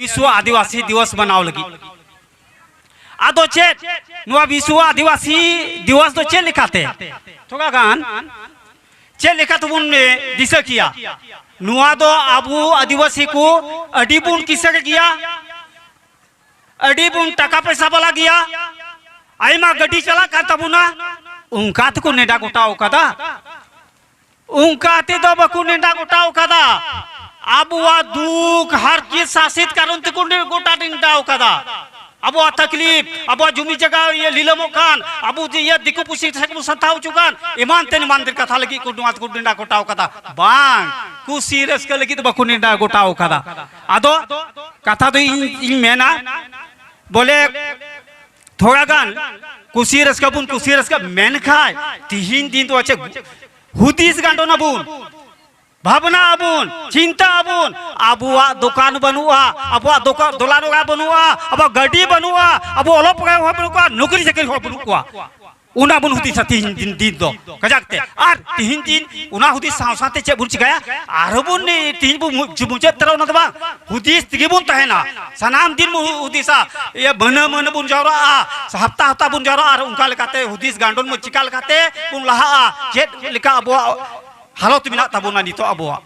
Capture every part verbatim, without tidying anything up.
ᱵᱤᱥᱣᱚ ᱟᱹᱫᱤᱵᱟᱹᱥᱤ ᱫᱤᱵᱚᱥ ᱢᱟᱱᱟᱣ ᱞᱟᱹᱜᱤᱫ᱾ ᱟᱫᱚ ᱪᱮᱫ, ᱱᱚᱣᱟ ᱵᱤᱥᱣᱚ ᱟᱹᱫᱤᱵᱟᱹᱥᱤ ᱫᱤᱵᱚᱥ ᱫᱚ ᱪᱮᱫ ᱞᱮᱠᱟᱛᱮ, ᱛᱷᱚᱲᱟ ᱜᱟᱱ ᱪᱮᱫ ᱞᱮᱠᱟ ᱛᱮᱵᱚᱱ, ᱮ, ᱫᱤᱥᱟᱹ ᱠᱮᱭᱟ? ᱱᱚᱣᱟ ᱫᱚ ᱟᱵᱚ ᱟᱹᱫᱤᱵᱟᱹᱥᱤ ᱠᱚ ᱟᱹᱰᱤ ᱵᱚᱱ ᱠᱤᱥᱟᱹᱬ ᱜᱮᱭᱟ, ᱟᱹᱰᱤ ᱵᱚᱱ ᱴᱟᱠᱟ ᱯᱚᱭᱥᱟ ᱵᱟᱞᱟ ᱜᱮᱭᱟ, ᱟᱭᱢᱟ ᱜᱟᱹᱰᱤ ᱪᱟᱞᱟᱜ ᱠᱟᱱ ᱛᱟᱵᱚᱱᱟ, ᱚᱱᱠᱟ ᱛᱮᱠᱚ ᱱᱮᱰᱟ ᱜᱚᱴᱟᱣ ᱠᱟᱫᱟ? ᱚᱱᱠᱟ ᱛᱮᱫᱚ ᱵᱟᱠᱚ ᱱᱮᱰᱟ ᱜᱚᱴᱟᱣ ᱠᱟᱫᱟ᱾ ᱟᱵᱚᱣᱟᱜ ᱫᱩᱠ ᱦᱟᱨᱠᱮᱛ ᱥᱟᱥᱮᱛ ᱠᱟᱨᱚᱱ ᱛᱮᱠᱚ ᱱᱮ-, ᱜᱚᱴᱟ ᱱᱮᱰᱟᱣ ᱠᱟᱫᱟ᱾ ᱟᱵᱚᱣᱟᱜ ᱛᱟᱠᱞᱤᱯ, ᱟᱵᱚᱣᱟᱜ ᱡᱩᱢᱤ ᱡᱟᱭᱜᱟ ᱤᱭᱟᱹ ᱞᱤᱞᱟᱹᱢᱚᱜ ᱠᱟᱱ, ᱟᱵᱚ ᱡᱮ ᱤᱭᱟᱹ ᱫᱤᱠᱩ ᱯᱩᱥᱤ ᱴᱷᱮᱱ ᱵᱚᱱ ᱥᱟᱛᱟᱣ ᱦᱚᱪᱚ ᱠᱟᱱ, ᱮᱢᱟᱱ ᱛᱮᱱ ᱮᱢᱟᱱ ᱛᱮᱱ ᱠᱟᱛᱷᱟ ᱞᱟᱹᱜᱤᱫ ᱠᱚ ᱱᱚᱣᱟ ᱛᱮᱠᱚ ᱱᱮᱰᱟ ᱜᱚᱴᱟᱣ ᱠᱟᱫᱟ᱾ ᱵᱟᱝ, ᱠᱩᱥᱤ ᱨᱟᱹᱥᱠᱟᱹ ᱞᱟᱹᱜᱤᱫ ᱫᱚ ᱵᱟᱠᱚ ᱱᱮᱰᱟ ᱜᱚᱴᱟᱣ ᱠᱟᱫᱟ᱾ ᱟᱫᱚ ᱠᱟᱛᱷᱟ ᱫᱚ ᱤᱧ, ᱤᱧ ᱢᱮᱱᱟ, ᱵᱚᱞᱮ ᱛᱷᱚᱲᱟ ᱜᱟᱱ ᱠᱩᱥᱤ ᱨᱟᱹᱥᱠᱟᱹ ᱵᱚᱱ ᱠᱩᱥᱤ ᱨᱟᱹᱥᱠᱟᱹ, ᱢᱮᱱᱠᱷᱟᱱ ᱛᱤᱦᱤᱧ ᱫᱤᱱ ᱫᱚ ᱪᱮᱫ ᱦᱩᱫᱤᱥ ᱜᱟᱸᱰᱚᱱ ᱟᱵᱚᱱ, ᱵᱷᱟᱵᱽᱱᱟ ᱟᱵᱚᱱ, ᱪᱤᱱᱛᱟᱹ ᱟᱵᱚᱱ᱾ ᱟᱵᱚᱣᱟᱜ ᱫᱚᱠᱟᱱ ᱵᱟᱹᱱᱩᱜᱼᱟ, ᱟᱵᱚᱣᱟᱜ ᱫᱚᱠᱟᱱ ᱫᱚᱞᱟᱱ ᱚᱲᱟᱜ ᱵᱟᱹᱱᱩᱜᱼᱟ, ᱟᱵᱚᱣᱟᱜ ᱜᱟᱹᱰᱤ ᱵᱟᱹᱱᱩᱜᱼᱟ, ᱟᱵᱚ ᱚᱞᱚᱜ ᱯᱟᱲᱦᱟᱣ ᱦᱚᱸ ᱵᱟᱹᱱᱩᱜ ᱠᱚᱣᱟ, ᱱᱚᱠᱨᱤ ᱪᱟᱹᱠᱨᱤ ᱦᱚᱸ ᱵᱟᱹᱱᱩᱜ ᱠᱚᱣᱟ᱾ ᱚᱱᱟ ᱵᱚᱱ ᱦᱩᱫᱤᱥᱟ ᱛᱤᱦᱤᱧ ᱫᱤᱱ, ᱫᱤᱱ ᱫᱚ ᱠᱟᱡᱟᱠ ᱛᱮ᱾ ᱟᱨ ᱛᱤᱦᱤᱧ ᱫᱤᱱ ᱚᱱᱟ ᱦᱩᱫᱤᱥ ᱥᱟᱶ ᱥᱟᱶᱛᱮ ᱪᱮᱫ ᱵᱚᱱ ᱪᱤᱠᱟᱹᱭᱟ? ᱟᱨᱦᱚᱸ ᱵᱚᱱ ᱛᱤᱦᱤᱧ ᱵᱚᱱ ᱢᱩ-, ᱢᱩᱪᱟᱹᱫ ᱩᱛᱟᱹᱨᱟ ᱚᱱᱟ ᱫᱚ ᱵᱟᱝ, ᱦᱩᱫᱤᱥ ᱛᱮᱜᱮ ᱵᱚᱱ ᱛᱟᱦᱮᱱᱟ᱾ ᱥᱟᱱᱟᱢ ᱫᱤᱱ ᱵᱚᱱ ᱦᱩᱫᱤᱥᱟ, ᱤᱭᱟᱹ ᱢᱟᱹᱦᱱᱟᱹ ᱢᱟᱹᱦᱱᱟᱹ ᱵᱚᱱ ᱡᱟᱣᱨᱟᱜᱼᱟ, ᱦᱟᱯᱛᱟ ᱦᱟᱯᱛᱟ ᱵᱚᱱ ᱡᱟᱣᱨᱟᱜᱼᱟ, ᱟᱨ ᱚᱱᱠᱟ ᱞᱮᱠᱟᱛᱮ ᱦᱩᱫᱤᱥ ᱜᱟᱸᱰᱚᱱ ᱵᱚᱱ ᱪᱤᱠᱟ ᱞᱮᱠᱟᱛᱮ ᱵᱚᱱ ᱞᱟᱦᱟᱜᱼᱟ, ᱪᱮᱫ ᱞᱮᱠᱟ ᱟᱵᱚᱣᱟᱜ ᱦᱟᱞᱚᱛ ᱢᱮᱱᱟᱜ ᱛᱟᱵᱚᱱᱟ ᱱᱤᱛᱚᱜ ᱟᱵᱚᱣᱟᱜ᱾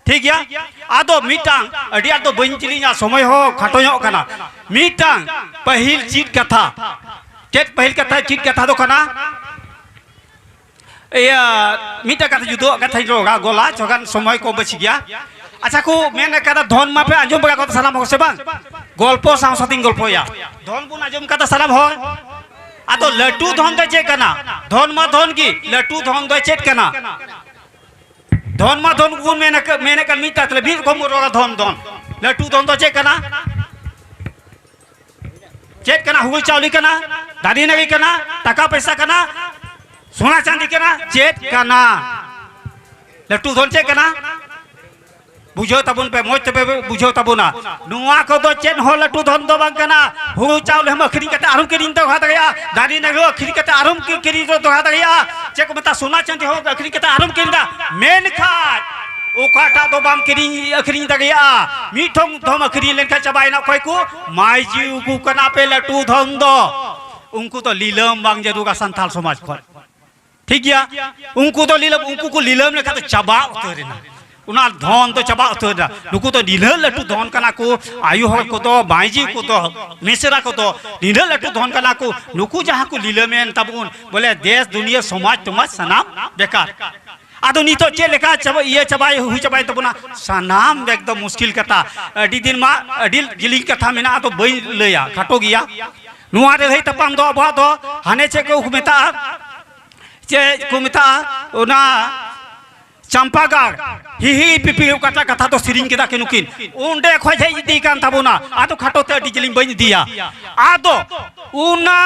ᱴᱷᱤᱠ ᱜᱮᱭᱟ? ᱟᱫᱚ ᱢᱤᱫᱴᱟᱝ ᱟᱹᱰᱤ ᱟᱸᱴ ᱫᱚ ᱵᱟᱹᱧ ᱡᱤᱞᱤᱧᱟ, ᱥᱚᱢᱚᱭ ᱦᱚᱸ ᱠᱷᱟᱴᱚ ᱧᱚᱜ ᱠᱟᱱᱟ᱾ ᱢᱤᱫᱴᱟᱝ ᱯᱟᱹᱦᱤᱞ ᱪᱮᱫ ᱠᱟᱛᱷᱟ, ᱪᱮᱫ ᱯᱟᱹᱦᱤᱞ ᱠᱟᱛᱷᱟ, ᱪᱮᱫ ᱠᱟᱛᱷᱟ ᱫᱚ ᱠᱟᱱᱟ? ᱤᱭᱟᱹ, ᱢᱤᱫᱴᱟᱝ ᱠᱟᱛᱷᱟ, ᱡᱩᱫᱟᱹᱣᱟᱜ ᱠᱟᱛᱷᱟᱧ ᱨᱚᱲᱟ, ᱜᱚᱞᱟ ᱪᱚᱜᱟᱱ, ᱥᱚᱢᱚᱭ ᱠᱚ ᱵᱟᱹᱪ ᱜᱮᱭᱟ᱾ ᱟᱪᱪᱷᱟ ᱠᱚ ᱢᱮᱱ ᱟᱠᱟᱫᱟ, ᱫᱷᱚᱱ ᱢᱟᱯᱮ ᱟᱸᱡᱚᱢ ᱵᱟᱲᱟ ᱠᱟᱫᱟ ᱥᱟᱱᱟᱢ ᱦᱚᱲ ᱥᱮ ᱵᱟᱝ? ᱜᱚᱞᱯᱚ ᱥᱟᱶ ᱥᱟᱶᱛᱮᱧ ᱜᱚᱞᱯᱚᱭᱟ᱾ ᱫᱷᱚᱱ ᱵᱚᱱ ᱟᱸᱡᱚᱢ ᱠᱟᱫᱟ ᱥᱟᱱᱟᱢ ᱦᱚᱲ? ᱟᱫᱚ ᱞᱟᱹᱴᱩ ᱫᱷᱚᱱ ᱫᱚ ᱪᱮᱫ ᱠᱟᱱᱟ? ᱫᱷᱚᱱ ᱢᱟ ᱫᱷᱚᱱ ᱜᱮ, ᱞᱟᱹᱴᱩ ᱫᱷᱚᱱ ᱫᱚ ᱪᱮᱫ ᱠᱟᱱᱟ? ᱫᱷᱚᱱ ᱢᱟ ᱫᱷᱚᱱ ᱵᱚᱱ ᱢᱮᱱ ᱟᱠᱟᱫ, ᱢᱮᱱᱮᱫ ᱠᱟᱱ ᱢᱤᱫ ᱛᱟᱠ ᱞᱮ ᱢᱤᱫ ᱨᱚᱠᱚᱢ ᱵᱚᱱ ᱨᱚᱲᱟ ᱫᱷᱚᱱ, ᱫᱷᱚᱱ᱾ ᱞᱟᱹᱴᱩ ᱫᱷᱚᱱ ᱫᱚ ᱪᱮᱫ ᱠᱟᱱᱟ? ᱪᱮᱫ ᱠᱟᱱᱟ? ᱦᱩᱲᱩ ᱪᱟᱣᱞᱮ ᱠᱟᱱᱟ, ᱫᱟᱨᱮ ᱱᱟᱹᱲᱤ ᱠᱟᱱᱟ, ᱴᱟᱠᱟ ᱯᱚᱭᱥᱟ ᱠᱟᱱᱟ, ᱥᱚᱱᱟ ᱪᱟᱸᱫᱤ ᱠᱟᱱᱟ, ᱪᱮᱫ ᱠᱟᱱᱟ? ᱞᱟᱹᱴᱩ ᱫᱷᱚᱱ ᱪᱮᱫ ᱠᱟᱱᱟ? ᱵᱩᱡᱷᱟᱹᱣ ᱛᱟᱵᱚᱱ ᱯᱮ, ᱢᱚᱡᱽ ᱛᱮᱯᱮ ᱵᱩᱡᱷᱟᱹᱣ ᱛᱟᱵᱚᱱᱟ᱾ ᱱᱚᱣᱟ ᱠᱚᱫᱚ ᱪᱮᱫ ᱦᱚᱸ ᱞᱟᱹᱴᱩ ᱫᱷᱚᱱ ᱫᱚ ᱵᱟᱝ ᱠᱟᱱᱟ᱾ ᱦᱩᱲᱩ ᱪᱟᱣᱞᱮ ᱦᱚᱸ ᱟᱹᱠᱷᱨᱤᱧ ᱠᱟᱛᱮ ᱟᱨᱦᱚᱸ ᱠᱤᱨᱤᱧ ᱫᱚᱦᱚ ᱫᱟᱲᱮᱭᱟᱜᱼᱟ, ᱫᱟᱨᱮ ᱱᱟᱹᱲᱤ ᱦᱚᱸ ᱟᱹᱠᱷᱨᱤᱧ ᱠᱟᱛᱮ ᱟᱨᱦᱚᱸ ᱠᱤ-, ᱠᱤᱨᱤᱧ ᱫᱚᱦᱚ ᱫᱟᱲᱮᱭᱟᱜᱼᱟ, ᱪᱮᱫ ᱠᱚ ᱢᱮᱛᱟᱜᱼᱟ, ᱥᱚᱱᱟ ᱪᱟᱸᱫᱤ ᱦᱚᱸ ᱟᱹᱠᱷᱨᱤᱧ ᱠᱟᱛᱮ ᱟᱨᱦᱚᱸ ᱠᱤᱨᱤᱧ ᱫᱟ᱾ ᱢᱮᱱᱠᱷᱟᱱ ᱚᱠᱟᱴᱟᱜ ᱫᱚ ᱵᱟᱢ ᱠᱤᱨᱤᱧ ᱟᱹᱠᱷᱨᱤᱧ ᱫᱟᱲᱮᱭᱟᱜᱼᱟ᱾ ᱢᱤᱫ ᱴᱷᱚᱝ ᱫᱷᱚᱢ ᱟᱹᱠᱷᱨᱤᱧ ᱞᱮᱱᱠᱷᱟᱱ ᱪᱟᱵᱟᱭᱮᱱᱟ᱾ ᱚᱠᱚᱭ ᱠᱚ? ᱢᱟᱹᱭᱡᱤ ᱠᱚ ᱠᱟᱱᱟ ᱯᱮ ᱞᱟᱹᱴᱩ ᱫᱷᱚᱱ ᱫᱚ᱾ ᱩᱱᱠᱩ ᱫᱚ ᱞᱤᱞᱟᱹᱢ ᱵᱟᱝ ᱡᱟᱹᱨᱩᱲᱟ ᱥᱟᱱᱛᱟᱲ ᱥᱚᱢᱟᱡᱽ ᱠᱷᱚᱱ᱾ ᱴᱷᱤᱠ ᱜᱮᱭᱟ, ᱩᱱᱠᱩ ᱫᱚ ᱞᱤᱞᱟᱹᱢ, ᱩᱱᱠᱩ ᱠᱚ ᱞᱤᱞᱟᱹᱢ ᱞᱮᱠᱷᱟᱱ ᱫᱚ ᱪᱟᱵᱟ ᱩᱛᱟᱹᱨ ᱮᱱᱟ, ᱚᱱᱟ ᱫᱷᱚᱱ ᱫᱚ ᱪᱟᱵᱟ ᱩᱛᱟᱹᱨ ᱮᱱᱟ᱾ ᱱᱩᱠᱩ ᱫᱚ ᱱᱤᱱᱟᱹᱜ ᱞᱟᱹᱴᱩ ᱫᱷᱚᱱ ᱠᱟᱱᱟ ᱠᱚ, ᱟᱭᱳ ᱦᱚᱲ ᱠᱚᱫᱚ, ᱢᱟᱹᱭᱡᱤ ᱠᱚᱫᱚ, ᱢᱤᱥᱨᱟ ᱠᱚᱫᱚ ᱱᱤᱱᱟᱹᱜ ᱞᱟᱹᱴᱩ ᱫᱷᱚᱱ ᱠᱟᱱᱟ ᱠᱚ᱾ ᱱᱩᱠᱩ ᱡᱟᱦᱟᱸ ᱠᱚ ᱞᱤᱞᱟᱹᱢᱮᱱ ᱛᱟᱵᱚᱱ, ᱵᱚᱞᱮ ᱫᱮᱥ ᱫᱩᱱᱤᱭᱟᱹ ᱥᱚᱢᱟᱡᱽ ᱛᱚᱢᱟᱡᱽ ᱥᱟᱱᱟᱢ ᱵᱮᱠᱟᱨ᱾ ᱟᱫᱚ ᱱᱤᱛᱚᱜ ᱪᱮᱫ ᱞᱮᱠᱟ ᱪᱟᱵᱟ, ᱤᱭᱟᱹ ᱪᱟᱵᱟᱭ, ᱦᱩᱭ ᱪᱟᱵᱟᱭ ᱛᱟᱵᱚᱱᱟ ᱥᱟᱱᱟᱢ, ᱮᱠᱫᱚᱢ ᱢᱩᱥᱠᱤᱞ ᱠᱟᱛᱷᱟ᱾ ᱟᱹᱰᱤ ᱫᱤᱱ ᱢᱟ ᱟᱹᱰᱤ ᱡᱤᱞᱤᱧ ᱠᱟᱛᱷᱟ ᱢᱮᱱᱟᱜᱼᱟ, ᱟᱫᱚ ᱵᱟᱹᱧ ᱞᱟᱹᱭᱟ, ᱠᱷᱟᱴᱚ ᱜᱮᱭᱟ᱾ ᱱᱚᱣᱟ ᱞᱟᱹᱲᱦᱟᱹᱭ ᱛᱟᱯᱟᱢ ᱫᱚ ᱟᱵᱚᱣᱟᱜ ᱫᱚ ᱦᱟᱱᱮ ᱪᱮᱫ ᱠᱚ ᱢᱮᱛᱟᱜᱼᱟ, ᱪᱮᱫ ᱠᱚ ᱢᱮᱛᱟᱜᱼᱟ, ᱚᱱᱟ ᱪᱟᱢᱯᱟᱜᱟᱲ ᱦᱤᱦᱤ ᱯᱤᱯᱤᱲᱤ ᱚᱠᱟᱴᱟᱜ ᱠᱟᱛᱷᱟ ᱫᱚ ᱥᱮᱨᱮᱧ ᱠᱮᱫᱟ ᱠᱤᱱ ᱱᱩᱠᱤᱱ, ᱚᱸᱰᱮ ᱠᱷᱚᱡ ᱦᱮᱡ ᱤᱫᱤ ᱠᱟᱱ ᱛᱟᱵᱚᱱᱟ᱾ ᱟᱫᱚ ᱠᱷᱟᱴᱚ ᱛᱮ ᱟᱹᱰᱤ ᱡᱤᱞᱤᱧ ᱵᱟᱹᱧ ᱤᱫᱤᱭᱟ᱾ ᱟᱫᱚ ᱚᱱᱟ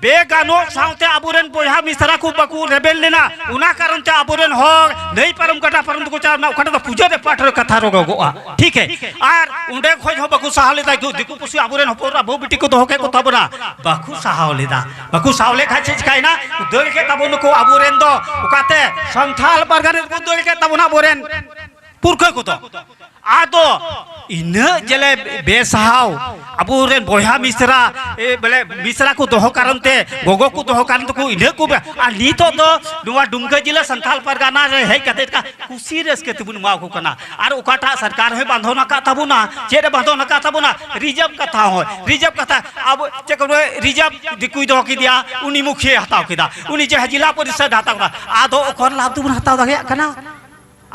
ᱵᱮᱜᱟᱱᱚᱜ ᱥᱟᱶᱛᱮ ᱟᱵᱚᱨᱮᱱ ᱵᱚᱭᱦᱟ ᱢᱤᱥᱨᱟ ᱠᱚ ᱵᱟᱠᱚ ᱨᱮᱵᱮᱱ ᱞᱮᱱᱟ, ᱚᱱᱟ ᱠᱟᱨᱚᱱ ᱛᱮ ᱟᱵᱚᱨᱮᱱ ᱦᱚᱲ ᱱᱟᱹᱭ ᱯᱟᱨᱚᱢ ᱜᱟᱰᱟ ᱯᱟᱨᱚᱢ ᱛᱮᱠᱚ ᱪᱟᱞᱟᱣ ᱞᱮᱱᱟ, ᱚᱠᱟᱴᱟᱜ ᱫᱚ ᱯᱩᱡᱟᱹ ᱨᱮ ᱯᱟᱴ ᱨᱮ ᱠᱟᱛᱷᱟ ᱨᱚᱜᱚᱜᱚᱜᱼᱟ, ᱴᱷᱤᱠ ᱦᱮ? ᱟᱨ ᱚᱸᱰᱮ ᱠᱷᱚᱡ ᱦᱚᱸ ᱵᱟᱠᱚ ᱥᱟᱦᱟᱣ ᱞᱮᱫᱟ, ᱫᱤᱠᱩ ᱯᱩᱥᱤ ᱟᱵᱚᱨᱮᱱ ᱦᱚᱯᱚᱱ ᱮᱨᱟ ᱵᱟᱹᱦᱩ ᱵᱤᱴᱤ ᱠᱚ ᱫᱚᱦᱚ ᱠᱮᱫ ᱠᱚ ᱛᱟᱵᱚᱱᱟ, ᱵᱟᱠᱚ ᱥᱟᱦᱟᱣ ᱞᱮᱫᱟ᱾ ᱵᱟᱠᱚ ᱥᱟᱦᱟᱣ ᱞᱮᱫ ᱠᱷᱟᱡ ᱪᱮᱫ ᱪᱤᱠᱟᱭᱮᱱᱟ? ᱫᱟᱹᱲ ᱠᱮᱫ ᱛᱟᱵᱚᱱ ᱱᱩᱠᱩ ᱟᱵᱚᱨᱮᱱ ᱫᱚ, ᱚᱠᱟᱛᱮ ᱥᱟᱱᱛᱷᱟᱞ ᱯᱟᱨᱜᱟᱱᱟ ᱨᱮᱠᱚ ᱫᱟᱹᱲ ᱠᱮᱫ ᱛᱟᱵᱚᱱᱟ ᱟᱵᱚᱨᱮᱱ ᱯᱩᱨᱠᱷᱟᱹ ᱠᱚᱫᱚ᱾ ᱟᱫᱚ ᱤᱱᱟᱹᱜ ᱡᱮᱞᱮ ᱵᱮᱥᱟᱦᱟᱣ, ᱟᱵᱚᱨᱮᱱ ᱵᱚᱭᱦᱟ ᱢᱤᱥᱨᱟ, ᱮ, ᱵᱚᱞᱮ ᱢᱤᱥᱨᱟ ᱠᱚ ᱫᱚᱦᱚ ᱠᱟᱨᱚᱱ ᱛᱮ, ᱜᱚᱜᱚ ᱠᱚ ᱫᱚᱦᱚ ᱠᱟᱨᱚᱱ ᱛᱮᱠᱚ ᱤᱱᱟᱹ ᱠᱚ ᱵᱮ-, ᱟᱨ ᱱᱤᱛᱚᱜ ᱫᱚ ᱱᱚᱣᱟ ᱰᱩᱢᱠᱟᱹ ᱡᱮᱞᱟ ᱥᱟᱱᱛᱷᱟᱞ ᱯᱟᱨᱜᱟᱱᱟ ᱨᱮ ᱦᱮᱡ ᱠᱟᱛᱮ ᱠᱩᱥᱤ ᱨᱟᱹᱥᱠᱟᱹ ᱛᱮᱵᱚᱱ ᱮᱢᱟ ᱠᱚ ᱠᱟᱱᱟ᱾ ᱟᱨ ᱚᱠᱟᱴᱟᱜ ᱥᱚᱨᱠᱟᱨ ᱦᱚᱸᱭ ᱵᱟᱸᱫᱷᱚᱱ ᱟᱠᱟᱫ ᱛᱟᱵᱚᱱᱟ, ᱪᱮᱫ ᱮ ᱵᱟᱸᱫᱷᱚᱱ ᱟᱠᱟᱫ ᱛᱟᱵᱚᱱᱟ? ᱨᱤᱡᱟᱵᱷ ᱠᱟᱛᱷᱟ ᱦᱚᱸ, ᱨᱤᱡᱟᱵᱷ ᱠᱟᱛᱷᱟ, ᱟᱵᱚ ᱪᱮᱫ ᱠᱚ ᱢᱮᱱᱟ, ᱨᱤᱡᱟᱵᱷ ᱫᱤᱠᱩᱭ ᱫᱚᱦᱚ ᱠᱮᱫᱮᱭᱟ, ᱩᱱᱤ ᱢᱩᱠᱷᱤᱭᱟᱹᱭ ᱦᱟᱛᱟᱣ ᱠᱮᱫᱟ, ᱩᱱᱤ ᱡᱟᱦᱟᱸ ᱡᱮᱞᱟ ᱯᱚᱨᱤᱥᱚᱫᱽ ᱦᱟᱛᱟᱣ ᱠᱮᱫᱟ᱾ ᱟᱫᱚ ᱚᱠᱚᱨ ᱞᱟᱵᱷ ᱫᱚᱵᱚᱱ ᱦᱟᱛᱟᱣ ᱫᱟᱲᱮᱭᱟᱜ ᱠᱟᱱᱟ?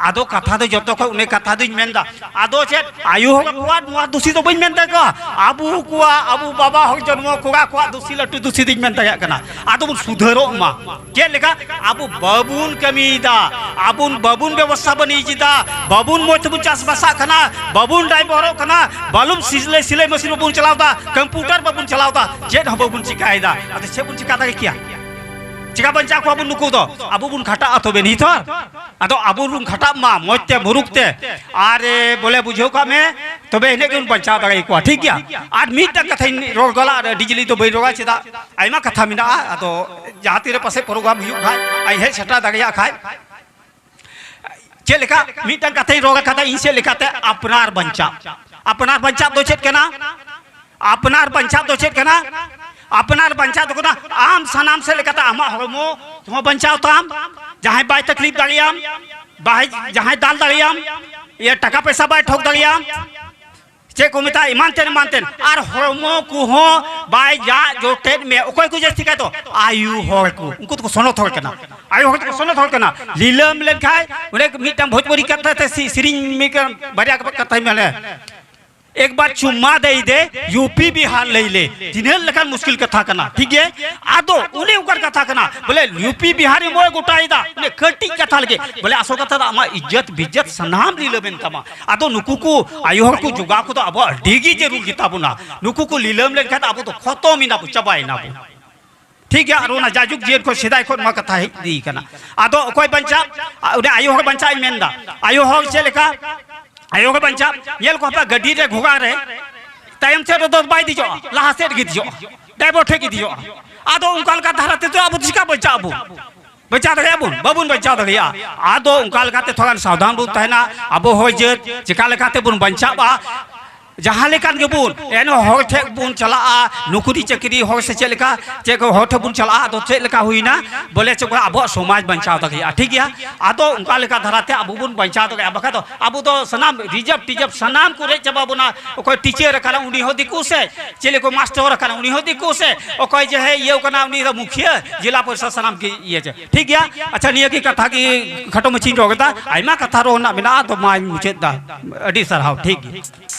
ᱟᱫᱚ ᱠᱟᱛᱷᱟ ᱫᱚ ᱡᱚᱛᱚ ᱠᱷᱚᱱ ᱚᱱᱮ ᱠᱟᱛᱷᱟ ᱫᱚᱧ ᱢᱮᱱᱫᱟ, ᱟᱫᱚ ᱪᱮᱫ ᱟᱭᱳ ᱦᱚᱲ ᱠᱚᱣᱟᱜ ᱱᱚᱣᱟ ᱫᱩᱥᱤ ᱫᱚ ᱵᱟᱹᱧ ᱢᱮᱱ ᱛᱟᱠᱚᱣᱟ, ᱟᱵᱚ ᱠᱚᱣᱟᱜ, ᱟᱵᱚ ᱵᱟᱵᱟ ᱦᱚᱲ ᱡᱚᱱᱢᱚ ᱠᱚᱲᱟ ᱠᱚᱣᱟᱜ ᱫᱩᱥᱤ, ᱞᱟᱹᱴᱩ ᱫᱩᱥᱤ ᱫᱚᱧ ᱢᱮᱱ ᱫᱟᱲᱮᱭᱟᱜ ᱠᱟᱱᱟ᱾ ᱟᱫᱚ ᱵᱚᱱ ᱥᱩᱫᱷᱟᱹᱨᱚᱜ ᱢᱟ᱾ ᱪᱮᱫ ᱞᱮᱠᱟ? ᱟᱵᱚ ᱵᱟᱵᱚᱱ ᱠᱟᱹᱢᱤᱭᱮᱫᱟ, ᱟᱵᱚ ᱵᱟᱵᱚᱱ ᱵᱮᱵᱚᱥᱛᱷᱟ ᱵᱟᱹᱱᱤᱡᱽ ᱮᱫᱟ, ᱵᱟᱵᱚᱱ ᱢᱚᱡᱽ ᱛᱮᱵᱚᱱ ᱪᱟᱥᱵᱟᱥᱟᱜ ᱠᱟᱱᱟ, ᱵᱟᱵᱚᱱ ᱰᱟᱭᱵᱚᱨᱚᱜ ᱠᱟᱱᱟ, ᱵᱟᱵᱚᱱ ᱥᱤᱞᱟᱹᱭ, ᱥᱤᱞᱟᱹᱭ ᱢᱮᱥᱤᱱ ᱵᱟᱵᱚᱱ ᱪᱟᱞᱟᱣᱫᱟ, ᱠᱚᱢᱯᱤᱭᱩᱴᱟᱨ ᱵᱟᱵᱚᱱ ᱪᱟᱞᱟᱣᱫᱟ, ᱪᱮᱫ ᱦᱚᱸ ᱵᱟᱵᱚᱱ ᱪᱤᱠᱟᱭᱮᱫᱟ᱾ ᱟᱫᱚ ᱪᱮᱫ ᱵᱚᱱ ᱪᱤᱠᱟ ᱫᱟᱲᱮ ᱠᱮᱭᱟ? ᱪᱤᱠᱟ ᱵᱟᱧᱪᱟᱣ ᱠᱚᱣᱟ ᱵᱚᱱ ᱱᱩᱠᱩ ᱫᱚ? ᱟᱵᱚ ᱵᱚᱱ ᱠᱷᱟᱴᱟᱜᱼᱟ ᱛᱚᱵᱮ ᱱᱤᱛ ᱦᱚᱸ᱾ ᱟᱫᱚ ᱟᱵᱚ ᱵᱚᱱ ᱠᱷᱟᱴᱟᱜ ᱢᱟ ᱢᱚᱡᱽ ᱛᱮ, ᱢᱩᱨᱩᱠ ᱛᱮ, ᱟᱨ, ᱮ, ᱵᱚᱞᱮ ᱵᱩᱡᱷᱟᱹᱣ ᱠᱟᱜ ᱢᱮ, ᱛᱚᱵᱮ ᱤᱱᱟᱹᱜ ᱜᱮᱵᱚᱱ ᱵᱟᱧᱪᱟᱣ ᱫᱟᱲᱮ ᱠᱚᱣᱟ, ᱴᱷᱤᱠ ᱜᱮᱭᱟ? ᱟᱨ ᱢᱤᱫᱴᱟᱝ ᱠᱟᱛᱷᱟᱧ ᱨᱚᱲ ᱜᱚᱞᱟ, ᱟᱨ ᱟᱹᱰᱤ ᱡᱤᱞᱤᱧ ᱫᱚ ᱵᱟᱹᱧ ᱨᱚᱲᱟ, ᱪᱮᱫᱟᱜ ᱟᱭᱢᱟ ᱠᱟᱛᱷᱟ ᱢᱮᱱᱟᱜᱼᱟ᱾ ᱟᱫᱚ ᱡᱟᱦᱟᱸ ᱛᱤᱨᱮ ᱯᱟᱥᱮᱡ ᱯᱨᱳᱜᱨᱟᱢ ᱦᱩᱭᱩᱜ ᱠᱷᱟᱡ, ᱟᱨ ᱦᱮᱡ ᱥᱮᱴᱮᱨ ᱫᱟᱲᱮᱭᱟᱜ ᱠᱷᱟᱡ, ᱪᱮᱫ ᱞᱮᱠᱟ? ᱢᱤᱫᱴᱟᱝ ᱠᱟᱛᱷᱟᱧ ᱨᱚᱲ ᱠᱟᱫᱟ ᱤᱧ ᱥᱮᱫ ᱞᱮᱠᱟᱛᱮ, ᱟᱯᱱᱟᱨ ᱵᱟᱧᱪᱟᱣ᱾ ᱟᱯᱱᱟᱨ ᱵᱟᱧᱪᱟᱣ ᱫᱚ ᱪᱮᱫ ᱠᱟᱱᱟ? ᱟᱯᱱᱟᱨ ᱵᱟᱧᱪᱟᱣ ᱫᱚ ᱠᱟᱱᱟ, ᱟᱢ ᱥᱟᱱᱟᱢ ᱥᱮᱫ ᱞᱮᱠᱟᱛᱮ ᱟᱢᱟᱜ ᱦᱚᱲᱢᱚ ᱦᱚᱸ ᱵᱟᱧᱪᱟᱣ ᱛᱟᱢ, ᱡᱟᱦᱟᱸᱭ ᱵᱟᱭ ᱛᱟᱠᱞᱤᱯ ᱫᱟᱲᱮᱭᱟᱢ, ᱵᱟᱭ, ᱡᱟᱦᱟᱸᱭ ᱫᱟᱞ ᱫᱟᱲᱮᱭᱟᱢ, ᱤᱭᱟᱹ, ᱴᱟᱠᱟ ᱯᱚᱭᱥᱟ ᱵᱟᱭ ᱴᱷᱚᱠ ᱫᱟᱲᱮᱭᱟᱢ, ᱪᱮᱫ ᱠᱚ ᱢᱮᱛᱟᱜᱼᱟ, ᱮᱢᱟᱱ ᱛᱮᱱ ᱮᱢᱟᱱ ᱛᱮᱱ, ᱟᱨ ᱦᱚᱲᱢᱚ ᱠᱚᱦᱚᱸ ᱵᱟᱭ ᱡᱟᱜ ᱡᱚᱴᱮᱫ ᱢᱮ᱾ ᱚᱠᱚᱭ ᱠᱚ ᱡᱟᱹᱥᱛᱤ ᱠᱟᱭ ᱫᱚ? ᱟᱭᱩ ᱦᱚᱲ ᱠᱚ, ᱩᱱᱠᱩ ᱫᱚᱠᱚ ᱥᱚᱱᱚᱛ ᱦᱚᱲ ᱠᱟᱱᱟ᱾ ᱟᱭᱩ ᱦᱚᱲ ᱫᱚᱠᱚ ᱥᱚᱱᱚᱛ ᱦᱚᱲ ᱠᱟᱱᱟ᱾ ᱞᱤᱞᱟᱹᱢ ᱞᱮᱱᱠᱷᱟᱡ ᱚᱸᱰᱮ ᱢᱤᱫᱴᱟᱝ ᱵᱷᱳᱡᱽᱯᱩᱨᱤ ᱠᱟᱛᱷᱟ ᱛᱮ ᱥᱤ-, ᱥᱮᱨᱮᱧ ᱢᱤᱫᱴᱟᱝ ᱵᱟᱨᱭᱟ ᱠᱟᱛᱷᱟᱧ ᱢᱮᱱᱟ, ᱮᱠ ᱵᱟᱨ ᱪᱩᱢᱟ ᱫᱮ ᱫᱮ, ᱭᱩ ᱯᱤ ᱵᱤᱦᱟᱨ ᱞᱮ ᱞᱮ᱾ ᱛᱤᱱᱟᱹᱜ ᱞᱮᱠᱟᱱ ᱢᱩᱥᱠᱤᱞ ᱠᱟᱛᱷᱟ ᱠᱟᱱᱟ, ᱴᱷᱤᱠ ᱜᱮ? ᱟᱫᱚ ᱚᱱᱮ ᱚᱱᱠᱟᱱ ᱠᱟᱛᱷᱟ ᱠᱟᱱᱟ, ᱵᱚᱞᱮ ᱭᱩ ᱯᱤ ᱵᱤᱦᱟᱨ ᱮᱢ ᱜᱚᱴᱟᱭᱮᱫᱟ, ᱚᱱᱮ ᱠᱟᱹᱴᱤᱡ ᱠᱟᱛᱷᱟ ᱞᱟᱹᱜᱤᱫ᱾ ᱵᱚᱞᱮ ᱟᱥᱚᱞ ᱠᱟᱛᱷᱟ ᱫᱚ ᱟᱢᱟᱜ ᱤᱡᱽᱡᱚᱛ ᱵᱤᱡᱽᱡᱚᱛ ᱥᱟᱱᱟᱢ ᱞᱤᱞᱟᱹᱢ ᱮᱱ ᱛᱟᱢᱟ᱾ ᱟᱫᱚ ᱱᱩᱠᱩ ᱠᱚ ᱟᱭᱳ ᱦᱚᱲ ᱠᱚ ᱡᱚᱜᱟᱣ ᱠᱚᱫᱚ ᱟᱵᱚ ᱟᱹᱰᱤ ᱜᱮ ᱡᱟᱹᱨᱩᱲ ᱜᱮᱛᱟ ᱵᱚᱱᱟ᱾ ᱱᱩᱠᱩ ᱠᱚ ᱞᱤᱞᱟᱹᱢ ᱞᱮᱱᱠᱷᱟᱱ ᱟᱵᱚ ᱫᱚ ᱠᱷᱚᱛᱚᱢ ᱮᱱᱟ ᱵᱚ, ᱪᱟᱵᱟᱭᱮᱱᱟ ᱵᱚ᱾ ᱴᱷᱤᱠ ᱜᱮᱭᱟ, ᱟᱨ ᱚᱱᱟ ᱡᱟᱭᱡᱩᱜᱽ ᱡᱤᱭᱚᱱ ᱠᱷᱚᱱ ᱥᱮᱫᱟᱭ ᱠᱷᱚᱱ ᱱᱚᱣᱟ ᱠᱟᱛᱷᱟ ᱦᱮᱡ ᱤᱫᱤ ᱠᱟᱱᱟ᱾ ᱟᱫᱚ ᱚᱠᱚᱭ ᱵᱟᱧᱪᱟᱜ? ᱟ, ᱩᱱᱤ ᱟᱭᱳ ᱦᱚᱲ ᱵᱟᱧᱪᱟᱜ ᱤᱧ ᱢᱮᱱᱫᱟ᱾ ᱟᱭᱳ ᱦᱚᱲ ᱪᱮᱫ ᱞᱮᱠᱟ? ᱟᱭᱳ ᱦᱚᱲ ᱵᱟᱧᱪᱟᱜ, ᱧᱮᱞ ᱠᱚ ᱦᱟᱯᱮ, ᱜᱟᱹᱰᱤ ᱨᱮ ᱜᱷᱚᱲᱟ ᱨᱮ ᱛᱟᱭᱚᱢ ᱥᱮᱫ ᱨᱮᱫᱚ ᱵᱟᱭ ᱫᱮᱡᱚᱜᱼᱟ, ᱞᱟᱦᱟ ᱥᱮᱫ ᱜᱮ ᱫᱮᱡᱚᱜᱼᱟ, ᱰᱟᱭᱵᱚᱨ ᱴᱷᱮᱡ ᱜᱮ ᱫᱮᱡᱚᱜᱼᱟ᱾ ᱟᱫᱚ ᱚᱱᱠᱟ ᱞᱮᱠᱟ ᱫᱷᱟᱨᱟ ᱛᱮᱫᱚ ᱟᱵᱚ ᱫᱚ ᱪᱤᱠᱟ ᱵᱟᱧᱪᱟᱜ ᱟᱵᱚ? ᱵᱟᱧᱪᱟᱣ ᱫᱟᱲᱮᱭᱟᱜᱼᱟ ᱵᱚᱱ? ᱵᱟᱵᱚᱱ ᱵᱟᱧᱪᱟᱣ ᱫᱟᱲᱮᱭᱟᱜᱼᱟ᱾ ᱟᱫᱚ ᱚᱱᱠᱟ ᱞᱮᱠᱟᱛᱮ ᱛᱷᱚᱲᱟ ᱜᱟᱱ ᱥᱟᱵᱫᱷᱟᱱ ᱵᱚᱱ ᱛᱟᱦᱮᱱᱟ᱾ ᱟᱵᱚ ᱦᱚᱲ ᱡᱟᱹᱛ ᱪᱮᱠᱟ ᱞᱮᱠᱟᱛᱮ ᱵᱚᱱ ᱵᱟᱧᱪᱟᱜᱼᱟ? ᱡᱟᱦᱟᱸ ᱞᱮᱠᱟᱱ ᱜᱮᱵᱚᱱ, ᱮᱱᱦᱚᱸ ᱦᱚᱲ ᱴᱷᱮᱡ ᱵᱚᱱ ᱪᱟᱞᱟᱜᱼᱟ, ᱱᱚᱠᱨᱤ ᱪᱟᱹᱠᱨᱤ ᱦᱚᱲ ᱥᱮ ᱪᱮᱫ ᱞᱮᱠᱟ, ᱪᱮᱫ ᱠᱚ ᱦᱚᱲ ᱴᱷᱮᱡ ᱵᱚᱱ ᱪᱟᱞᱟᱜᱼᱟ, ᱟᱫᱚ ᱪᱮᱫ ᱞᱮᱠᱟ ᱦᱩᱭᱱᱟ? ᱵᱚᱞᱮ ᱪᱮᱫ ᱠᱚ ᱟᱵᱚᱣᱟᱜ ᱥᱚᱢᱟᱡᱽ ᱵᱟᱧᱪᱟᱣ ᱫᱟᱲᱮᱭᱟᱜᱼᱟ, ᱴᱷᱤᱠ ᱜᱮᱭᱟ? ᱟᱫᱚ ᱚᱱᱠᱟ ᱞᱮᱠᱟ ᱫᱷᱟᱨᱟᱛᱮ ᱟᱵᱚ ᱵᱚᱱ ᱵᱟᱧᱪᱟᱣ ᱫᱟᱲᱮᱭᱟᱜᱼᱟ᱾ ᱵᱟᱠᱷᱟᱡ ᱫᱚ ᱟᱵᱚ ᱫᱚ ᱥᱟᱱᱟᱢ ᱨᱤᱡᱟᱵᱽ ᱴᱤᱡᱟᱵᱽ ᱥᱟᱱᱟᱢ ᱠᱚ ᱨᱮᱡ ᱪᱟᱵᱟ ᱵᱚᱱᱟ᱾ ᱚᱠᱚᱭ ᱴᱤᱪᱟᱨ ᱟᱠᱟᱱᱟ ᱩᱱᱤ ᱦᱚᱸ ᱫᱤᱠᱩ ᱥᱮ, ᱪᱮᱫ ᱞᱮᱠᱚ ᱢᱟᱥᱴᱚᱨ ᱟᱠᱟᱱᱟ ᱩᱱᱤ ᱦᱚᱸ ᱫᱤᱠᱩ ᱥᱮ, ᱚᱠᱚᱭ ᱡᱮ ᱦᱮ ᱤᱭᱟᱹ ᱠᱟᱱᱟ ᱩᱱᱤ ᱫᱚ ᱢᱩᱠᱷᱤᱭᱟᱹ, ᱡᱮᱞᱟ ᱯᱚᱨᱤᱥᱚᱫ ᱥᱟᱱᱟᱢ ᱜᱮ ᱤᱭᱟᱹ ᱪᱮ, ᱴᱷᱤᱠ ᱜᱮᱭᱟ? ᱟᱪᱪᱷᱟ, ᱱᱤᱭᱟᱹ ᱜᱮ ᱠᱟᱛᱷᱟ ᱜᱮ ᱠᱷᱟᱴᱚ ᱢᱟᱪᱷᱟᱧ ᱨᱚᱲ ᱠᱮᱫᱟ, ᱟᱭᱢᱟ ᱠᱟᱛᱷᱟ ᱨᱚᱲ ᱨᱮᱱᱟᱜ ᱢᱮᱱᱟᱜᱼᱟ, ᱛᱚ ᱢᱟᱧ ᱢᱩᱪᱟᱹᱫ ᱫᱟ᱾ ᱟᱹᱰᱤ ᱥᱟᱨᱦᱟᱣ, ᱴᱷᱤᱠ ᱜᱮᱭᱟ᱾